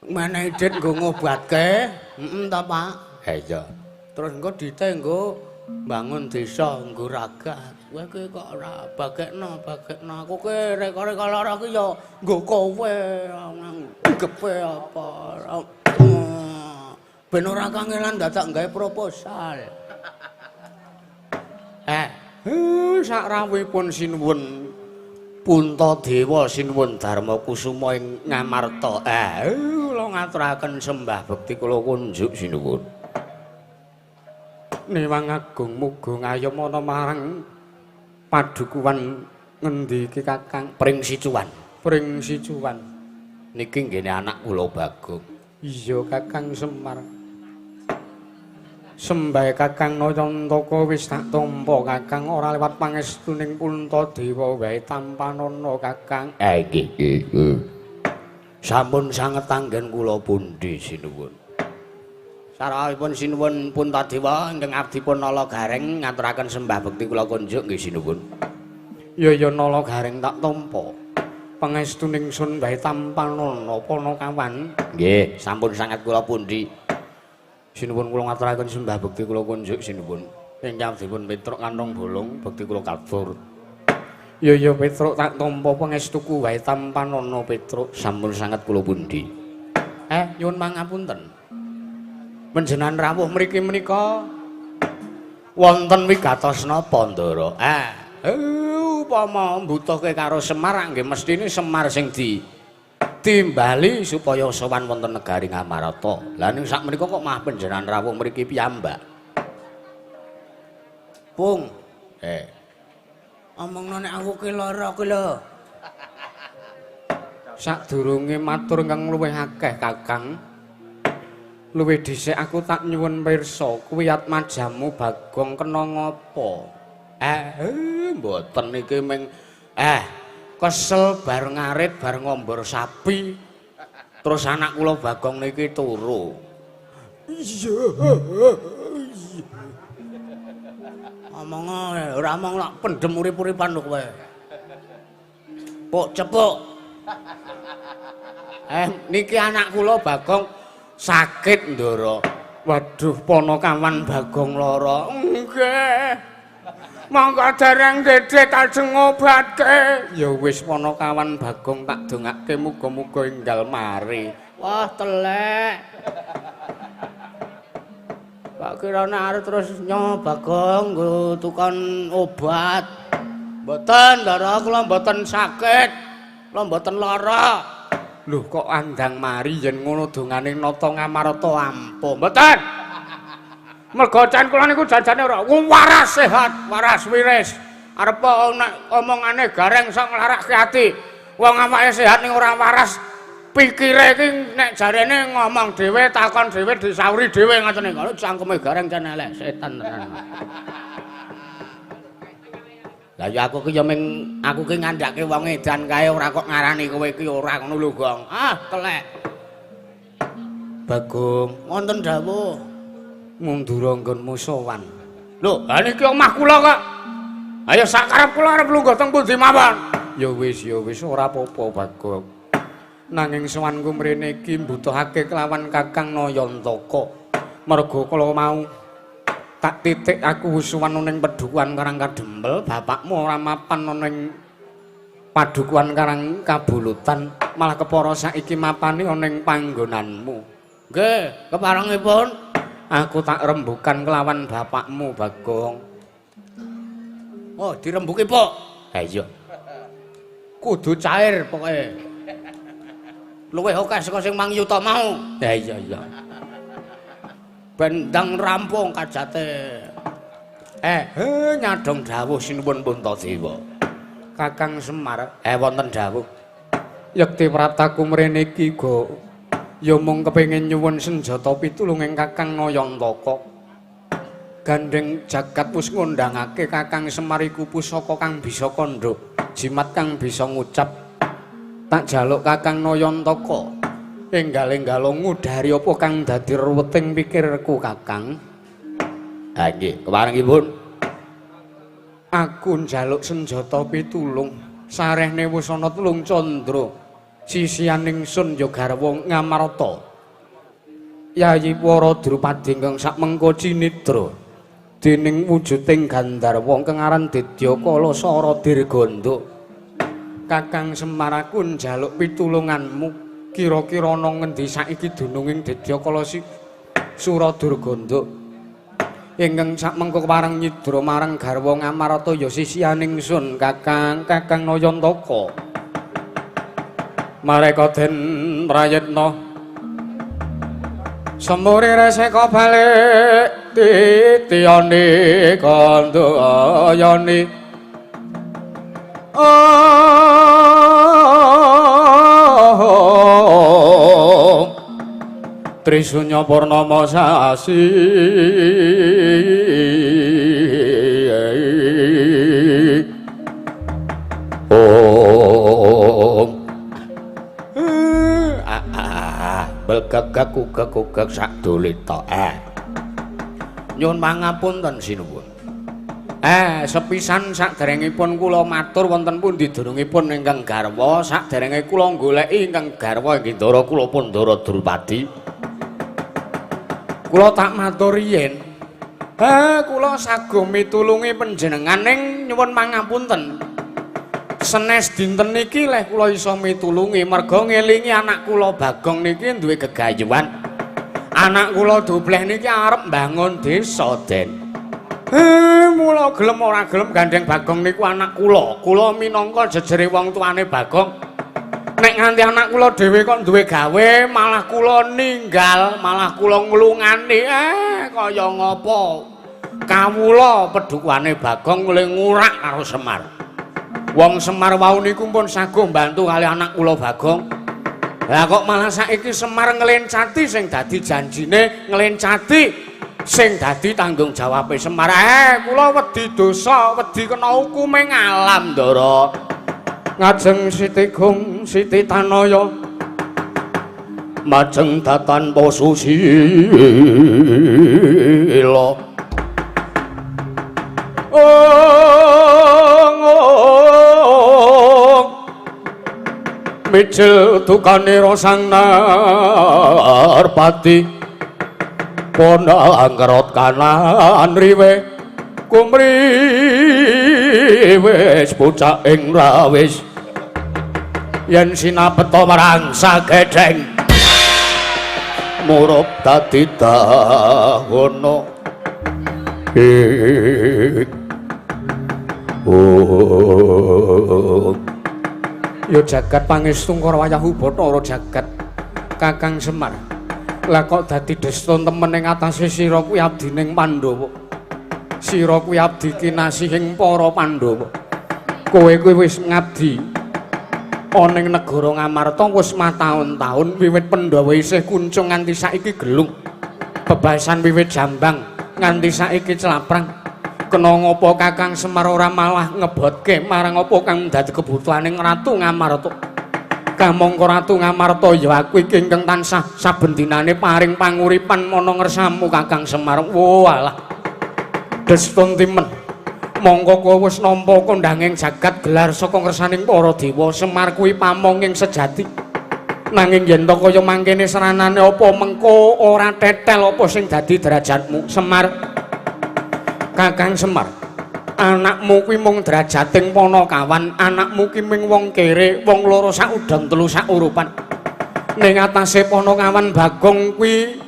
menehi dit nggo ngobatke, heeh ta Pak? Ha iya. Terus engko dite nggo bangun desa nggo ragat. Kowe iki kok ora bagekno, bagekno. Aku ki reka-reka lara ki ya nggo kowe nggepe apa. Ben ora kangelan dadak gawe proposal. Sak rawuhipun Sinuwun Puntadewa Sinuwun Darma Kusuma ing Ngamarta. Kula ngaturaken sembah bekti kula kunjuk sinuwun. Niwang agung muga ngayom ana marang padukuhan ngendi iki Kakang? Pring Sicuwan. Pring Sicuwan. Niki nggene anak kula Bagong. Iya Kakang Semar. Sembah Kakang Nayantaka wis tak tampa Kakang, ora lewat pangestuning Puntadewa wae tampanana Kakang. Nggih nggih. Sampun sanget anggen kula pundi sinuwun. Sarawuhipun Sinuwun Puntadewa ingkang abdipun Nala Gareng ngaturaken sembah bekti kula kunjuk nggih sinuwun. Ya ya Nala Gareng tak tampa. Pangestuning sun wae tampanana Panakawan. Nggih, sampun sanget kula pundi. Sinuwun kula ngaturaken sembah bekti kula kunjuk sinuwun. Ingkang dipun Petruk kantong bolong bekti kula katur. Ya ya Petruk tak tampa pangestuku wae tampanana Petruk. Sampun sanget kula pundi. Nyuwun pangapunten. Panjenengan rawuh mriki menika wonten wigatos napa Ndara? Upama mbutuhke karo Semar nggih mestine Semar sing di timbali supaya sowan wonten negari Ngamarta. Lah ning sakmenika kok mah panjenengan rawuh mriki piyambak. Pung. Omongno nek aku ki lara ki lho. Sadurunge matur ingkang luwih akeh Kakang. Luwih dhisik aku tak nyuwun pirsa kuwi atmajamu Bagong kena ngapa? Mboten iki ming kesel bar ngarit bar ngombor sapi terus anak kula Bagong niki turu. Iya. Omong ora omong lak pendem urip-uripan lho kowe. Puk cepuk. Niki anak kula Bagong sakit Ndara. Waduh Panakawan Bagong lara. Nggih. Monggo dereng dedet ajeng ngobatke. Ya wis Panakawan Bagong tak dongake muga-muga enggal mari. Wah telek. Tak kira nek arep terus nyo Bagong nggo tukon obat. Mboten Ndara, kula mboten sakit. Kula mboten lara. Lho kok andang mari yen ngono dongane nata Ngamarta ampuh. Mboten. Mergo can kula niku jajane ora waras sehat, waras wiris. Arep nek omongane gareng sok nglarake ati. Wong awake sehat ning ora waras, Pikire iki nek jarene ngomong dhewe, takon dhewe, disauri dhewe ngoten niku. Cangkeme Gareng jan elek setan tenan. Lah ya aku ki ya ming aku ki ngandhake wong edan kae ora kok ngarani kowe iki ora ngono lho, Gong. Ah, telek. Bagong, wonten dawuh ngundura nggonmu sowan. Lho, ha niki omah kula kok. Ayo sakarep kula arep lungguh teng pundi mawon. Ya wis ora apa-apa, Bagong. Nanging sowanku mrene iki mbutuhake kelawan Kakang Nayantaka. Merga kala mau tak titik aku wis sowan ning Padukuhan Karang Kadempel, bapakmu ora mapan ning Padukuhan Karang Kabulutan, malah kepara saiki mapane ning panggonanmu. Nggih, keparengipun aku tak rembukan kelawan bapakmu, Bagong. Oh, dirembuki, Pak. Ha iya. Kudu cair pokoke. Luwih akeh saka sing 1 yuta mau. Ha iya iya. Bendang rampung kajate. Nyadong dawuh sinuwun Puntadewa. Kakang Semar, wonten dawuh. Yekti praptaku mrene iki go ya mung kepengin nyuwun senjata pitulunging Kakang Nayantaka. Gandeng jagat wis ngundangake Kakang Semar iku pusaka kang bisa kandha, jimat kang bisa ngucap. Tak jaluk Kakang Nayantaka enggal-enggalo ngudari apa kang dadi ruweting pikirku Kakang. Ha nggih, keparengipun aku njaluk senjata pitulung sarehne wis ana telung candra sisihan ingsun ya garwa Ngamarta. Yayi Wara Drupadi ingkang sakmengko cinidra dening wujuding gandharwa ingkang aran Didyakala Sara Dirganda. Kakang Semar aku njaluk pitulunganmu kira-kira ana ngendi saiki dununging Didyakala Sura Durganda ingkang sakmengko kepareng nyidra marang garwa Ngamarta ya sisihan ingsun Kakang Kakang Nayantaka. Mareka den prayitna semure reseka balik titiyane kandhayane. Trisunya purnama sasi Om belgagak ugak-ugak sak dolita. Nyuwun pangapunten sinuwun. Sepisan saderengipun kula matur wonten pundi dunungipun ingkang garwa, saderenge kula goleki ingkang garwa inggih ndara kula pun Ndara Drupadi. Kula tak matur yen kula saguh mitulungi panjenengan ning nyuwun pangapunten. Senes dinten niki leh kula iso mitulungi merga ngelingi anak kula Bagong niki duwe gegayuhan. Anak kula Dubleh niki arep mbangun desa, Den. Mula gelem ora gelem gandeng Bagong niku anak kula. Kula minangka jejere wong tuane Bagong. Nek nganti anak kula dhewe kok duwe gawe, malah kula ninggal, malah kula nglungani. Kaya ngapa? Kawula pedukuhane Bagong le ngurak karo Semar. Wong Semar wau niku pun saguh mbantu kali anak kula Bagong. Lah kok malah saiki Semar nglencati sing dadi janjine, nglencati sing dadi tanggung jawabe Semar. Kula wedi dosa, wedi kena hukume ngalam, Ndara. Ngajeng Siti Gung, Siti Tanaya majeng datan posusila. Mijil dukanira sang Narpati ponang ngerot kanan riwe kumriwis pucak ing rawis yen sinapeta marang sagedheng murup dadi dahana. Ya jagat pangestu karo wayahu Bathara jagat Kakang Semar. Lah kok dadi desta temen ing atase sira kuwi abdining Pandhawa. Sira kuwi abdi kinasihing para Pandhawa. Kowe kuwi wis ngabdi Ana ing negara Ngamarta wis mataun-taun wiwit Pandhawa isih kuncung nganti saiki gelung. Bebasan wiwit Jambang nganti saiki Claprang. Kena ngapa Kakang Semar ora malah ngebotke marang apa kang dadi kebutuhaning Ratu Ngamarta. Kamangka Ratu Ngamarta ya aku iki ingkang tansah saben dinane paring panguripan ana ngersamu Kakang Semar. Walah. Destun timen. Mongko kowe wis nampa kondhanging jagat gelar saka ngersaning para dewa. Semar kuwi pamonging sejati. Nanging yen to kaya mangkene seranane apa mengko ora tetel apa sing dadi derajatmu Semar. Kakang Semar, anakmu kuwi mung derajating panakawan, anakmu ki mung wong kere, wong loro sak udon telu sak urupan. Ning atase panakawan Bagong kuwi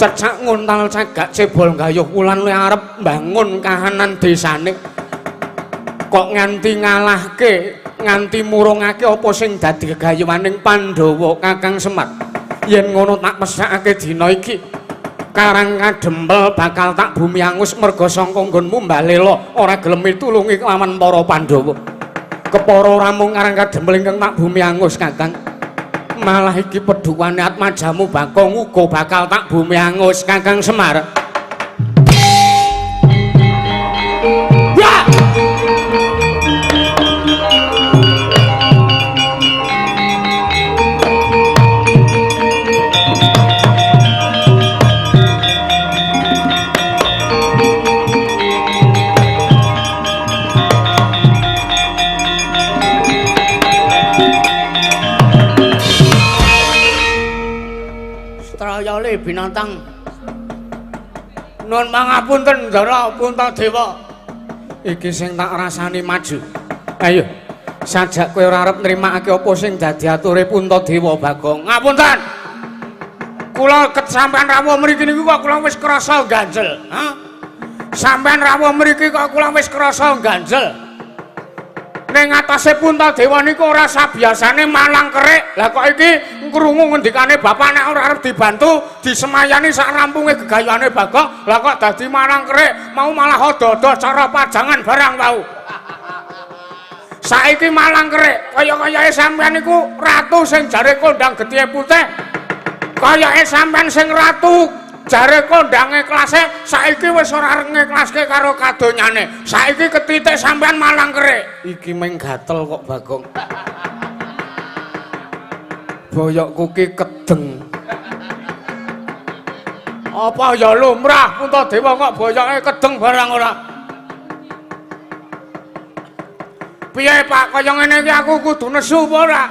cecak nguntal cagak cebol gayuh wulan le arep mbangun kahanan desane. Kok nganti ngalahke, nganti murungake apa sing dadi gegayuhaning Pandhawa Kakang Semar. Yen ngono tak mesakake dina iki. Karang Kadempel bakal tak bumi angus merga sangka nggonmu mbalela ora gelem mitulungi kelawan para Pandhawa. Kepara ora mung Karang Kadempel ingkang tak bumi angus Kakang. Malah iki pedhuwane atmajamu Bagong uga bakal tak bumi angus Kakang Semar. Ya! Binatang nun mangapunten Ndara Puntadewa, iki sing tak rasani maju. Ayo sajak kowe ora arep nrimakake apa sing dadi ature Puntadewa Bagong. Ngapunten, kula ket sampean rawuh mriki niku kok kula wis krasa ganjel. Ha, sampean rawuh mriki kok kula wis krasa ganjel. Ning atase Puntadewa niku ora sabiasane malang kerik. Lah kok iki krungu ngendikane bapak nek ora arep dibantu disemayani sak rampunge gegayuhane Bagong, lah kok dadi malang kerik, mau malah odo-odo cara pajangan barang tau. Saiki malang kerik, kaya-kayake sampean niku ratu sing jare kondang getihe putih. Kayake sampean sing ratu jare kondange klase saiki wis ora ngeklaske karo kadonyane. Saiki ketitik sampean malang kerik. Iki meng gatel kok Bagong. Boyokku ki kedeng. Apa ya lumrah Puntadewa kok boyoke kedeng barang ora? Piye Pak, kaya ngene iki aku kudu nesu apa ora?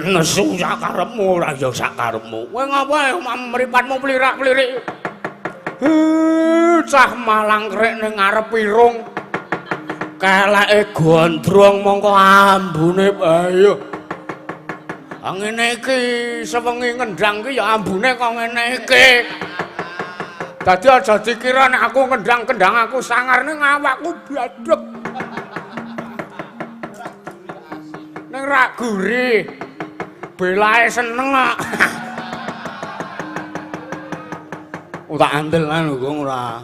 Nesu sak karepmu ora ya sak karepmu. Kowe ngapa mripatmu plirak-plirik? Cah malang kerik ning ngarep irung. Keleke gondrong mongko ambune ayo. Ah ngene iki sewengi ngendang ki ya ambune kok ngene iki. Dadi aja dikira nek aku ngendang-kendang aku sangar ning awakku bladhek. Ning rak gurih. Belae seneng kok. Tak andel lan kok ora.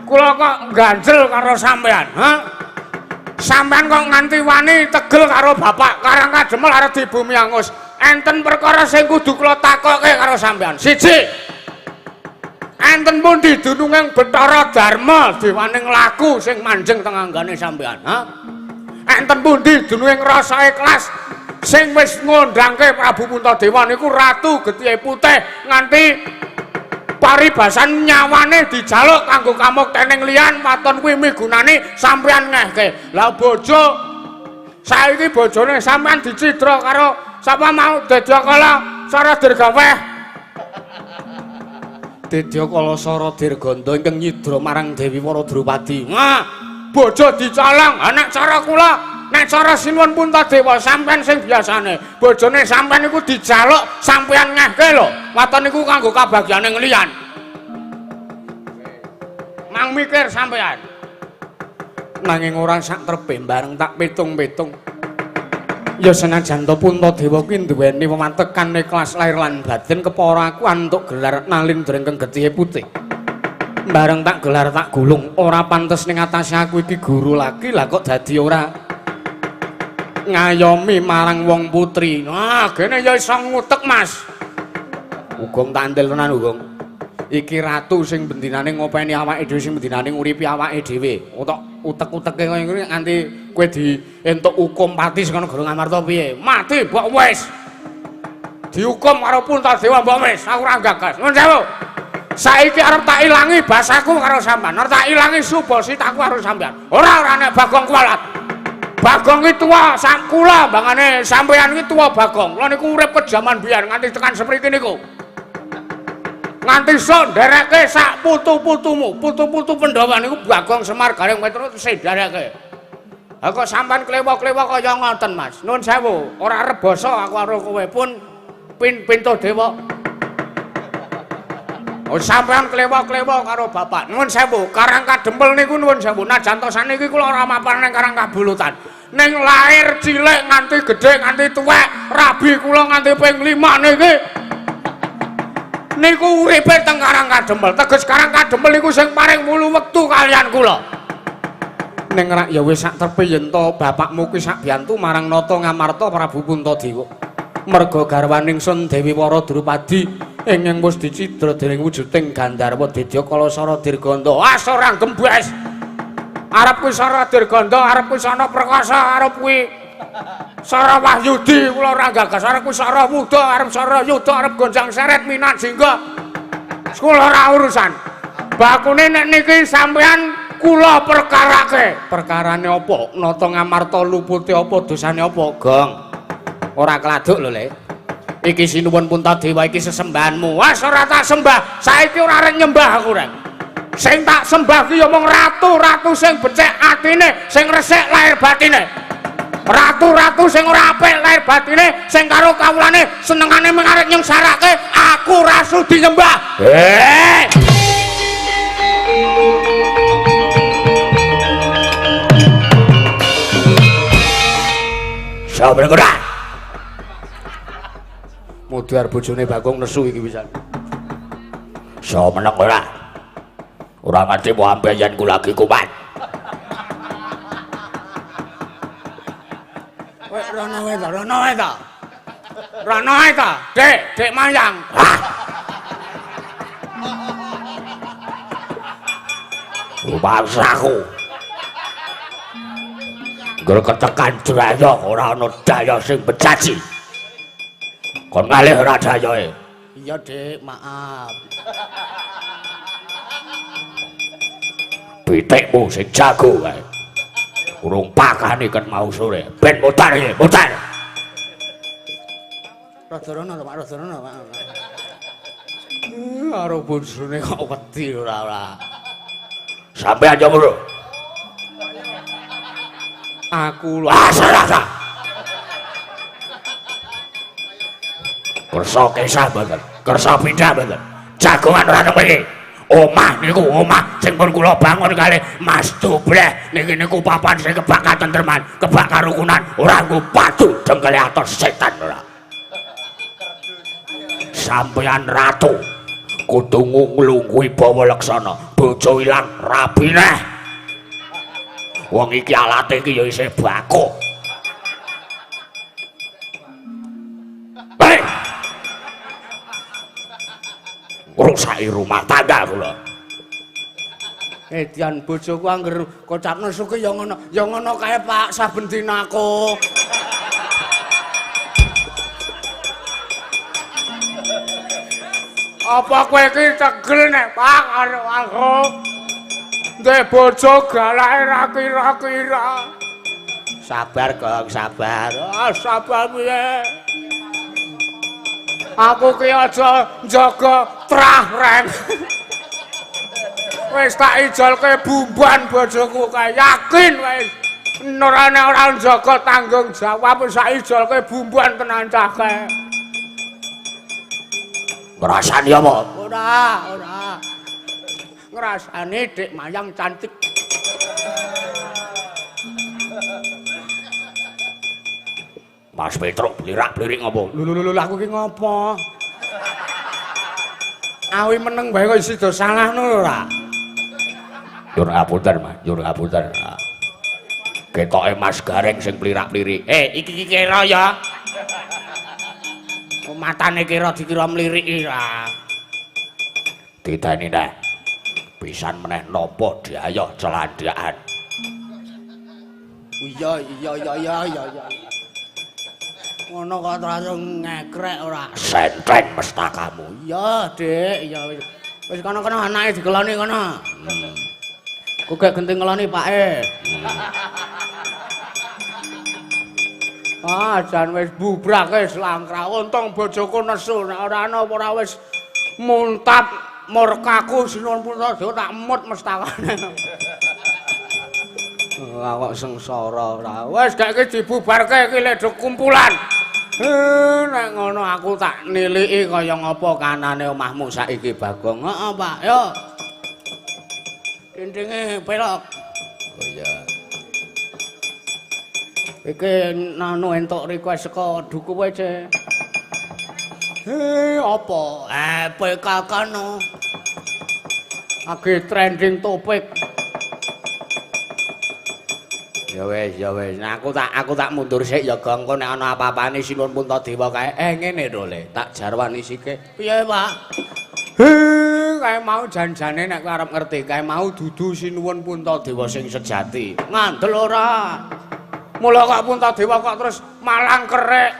Kula kok ganjel karo sampean, ha? Sampean kok nganti wani tegel karo bapak Karang Kadempel arep dibumi angus. Enten perkara sing kudu kula takokke karo sampean. Siji. Enten pundi dununging Bathara Darma dewaning laku sing manjing teng anggane sampean, ha? Enten pundi dununging rasa ikhlas sing wis ngondhangke Prabu Puntadewa niku ratu getihe putih nganti paribasan nyawane dijaluk kanggo kamuktening liyan waton kuwi migunani sampean ngehke. Lah bojo saiki bojone sampean dicidra karo sapa mau Dedyakala Sara Dirgaweh. Dedyakala Sara Dirganda ingkang nyidra marang Dewi Waradrupadi. Nah, bojo dicolong. Nek cara kula, nek cara Sinuwun Puntadewa sampean sing biasane bojone sampean niku dijaluk sampean ngehke lho. Waton niku kanggo kabagyane liyan. Mang mikir sampean. Nanging ora sak trepe bareng tak pitung-pitung. Ya senajan to Puntadewa kuwi duweni wewatekan ikhlas lahir lan batin kepara aku antuk gelar nalindra ingkang getihe putih. Bareng tak gelar tak gulung, ora pantes ning atase aku iki guru lagi lah kok dadi ora ngayomi marang wong putri. Nah, gene ya iso ngutek, Mas. Ugong tak andel tenan, Ugong. Iki ratu sing bendinane ngopeni awake dhewe, sing bendinane nguripi awake dhewe. Utek utek-uteke kaya ngene nganti kowe di entuk hukum pati saka negara Ngamarta piye? Mati mbok wis. Dihukum karo Puntadewa mbok wis, aku ora gagas. Nuwun sewu. Saiki arep tak ilangi basaku karo sampean, arep tak ilangi subasitaku karo sampean. Ora ora nek Bagong kualat. Bagong iki tuwa sak kula bangane sampean iki tuwa Bagong. Kula niku urip ke jaman biyen nganti tekan sepriki niku. Nganti sok ndereke sak putu-putumu, putu-putu Pandhawa niku Bagong Semar Gareng Petruk tesih ndereke. Ha kok sampean klewa-klewa kaya ngoten, Mas. Nuwun sewu, ora rebasa aku karo kowe pun Pintadewa. Oh sampean klewa-klewa karo bapak. Nuwun sewu, Karang Kadempel niku nuwun sewu. Najan to saniki kula ora mapan ning Karang Kabulutan. Ning lair cilik nganti gedhe nganti tuwek, rabi kula nganti ping 5 niki. Niku uripe teng Karang Kadempel. Teges Karang Kadempel niku sing paring wulu wektu kalian kula. Ning rak ya wis sak trepe yen to bapakmu kuwi sak biyantu marang Nata Ngamarta Prabu Puntadewa. Merga garwaning Sun Dewi Wara Drupadi ingkang wis dicidra dening wujuding Gandharwa Dedya Kalasara Dirganda. Ah ora gembes. Arep kuwi Sara Dirganda, arep kuwi Sana Prakasa, arep kuwi Sara Wahyudi, kula ora gagas. Arep kuwi Sara Wuda, arep Sara Yuda, arep Gonjang Seret Minat Jingga. Kula ora urusan. Bakune nek niki sampean kula perkarake. Perkarane apa? Nata Ngamarta lupute apa, dosane apa, Gong? Ora keladuk lho, Le. Iki sinuwun Puntadewa iki sesembahanmu. Wes ora tak sembah. Saiki ora arep nyembah aku, Reng. Sing tak sembah ki ya mung ratu-ratu sing becik atine, sing resik lahir batine. Ratu-ratu sing ora apik lahir batine, sing karo kawulane senengane mung arep nyengsarake, aku ora sudi nyembah. Heh.
Sabar ora.
Mudhar bojone Bagong nesu iki pisan.
So meneng ora? Ora ngerti mau ambeien ku lagi kumat.
Kowe rono wae ta, rono wae ta. Rono wae ta, Dik, Dik Mayang.
Bangsaku. Ngger ketekan jrayok ora ana daya sing bejaji. Kon ngalih ora dayae.
Iya, Dik, maaf.
Pitikmu sing jago kae. Urung pakane ket mau sore. Ben mutar iki, mutar.
Rada rono to, Pak, rada rono, Pak. Karo bojone kok wedi ora ora.
Sampeyan yo ngono.
Aku lho.
Ah, salah. Kersa kesah mboten, kersa pindah mboten. Jagongan ora nang mriki. Omah niku omah sing pun kula bangun kalih Mas Dubleh niki niku papan sing kebak katentreman, kebak karukunan, ora nggo padu dengkele atos setan ora. Sampeyan ratu kudu nglungguhi bawa laksana, bojo ilang rabi neh. Wong iki alate iki ya isih baku. Hei! Ngrusaki rumah tangga kula.
Edian bojoku angger kocap nesu ki ya ngono, ya ngono kae Pak saben dina aku. Apa kowe iki cegel nek Pak karo aku? Ndek bojo galake ra kira-kira. Sabar, Gong, sabar. Ah, sabar piye? Aku ki aja njaga trah, Reng. Wis tak ijolke bumban bojoku kae, yakin wis. Ora nek ora njaga tanggung jawab wis tak ijolke bumban tenan cah kae.
Ngrasani apa?
Ora, ora. Ngrasani Dik Mayang cantik.
Mas Petruk blirak-blirik ngopo?
Lho lho lho aku ki ngopo? Awi meneng bae kok isi do salahno lho ora.
Nyuwun ngapunten, Mas, nyuwun ngapunten. Ketoke Mas Gareng sing plirak-plirik.
Iki ki kira ya. Matane kira dikira mliriki ra.
Diteni neh. Pisan meneh napa diayoh celandhakan.
Iya iya iya iya iya. Ngono kok terus ngekrek ora.
Senteng mestakamu.
Iya, Dik, iya wis. Wis kono-kono anake dikeloni kono. Kok gak genting ngeloni pake. Ah, jan wis bubrak wis langkrah. Untung bojoku nesu, nek ora ana ora wis muntap murkaku Sinuwun Puntadewa tak mut mestakane. Wah, kok sengsara ora. Wis gak iki dibubarke iki lek do kumpulan. Nek ngono aku tak niliki kaya ngapa kanane omahmu saiki Bagong. Heeh, Pak. Yo. Dindinge pelok.
Oh iya.
Iki nanu entuk request saka duku wae, Cek. Apa? PKK no. Lagi trending topik. Ya wis, ya wis. Nah, aku tak mundur sik ya, Gong. Engko nek ana apa-apane Sinuwun Puntadewa kae. Ngene lho, Le. Tak jarwani sike. Piye, Pak? Kae mau jan-jane nek kowe arep ngerti, kae mau dudu Sinuwun Puntadewa sing sejati. Ngandel ora? Mula kok Puntadewa kok terus malang kerek.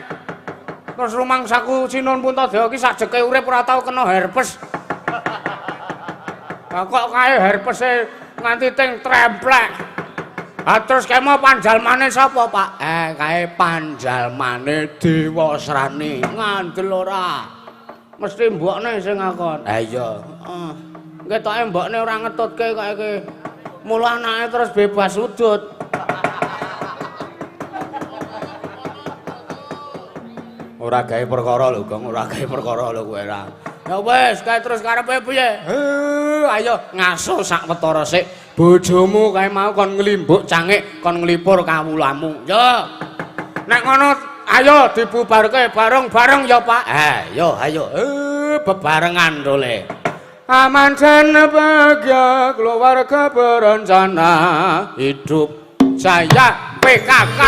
Terus rumangsaku Sinuwun Puntadewa iki sajeke urip ora tau kena herpes. Lah kok kae herpese nganti ting tremplek. Ha terus kae mau panjalmane sapa, Pak? Kae panjalmane Dewasrani. Ngandel ora? Mesti mbokne sing ngakon. Ha iya. Heeh. Ketoke mbokne ora ngetutke kok iki. Mula anake terus bebas udut. Ora gawe perkara lho, Gong, ora gawe perkara lho kowe ora. Ya wis, kae terus karepe piye? Ayo ngaso sak wetara sik. Bojomu kae mau kon nglimbuk cangik, kon nglipur kawulamu. Yo. Nek ngono ayo dibubarke bareng-bareng ya, Pak. Ayo, ayo. Bebarengan to, Le. Aman dan bahagia keluarga berencana, hidup jaya PKK.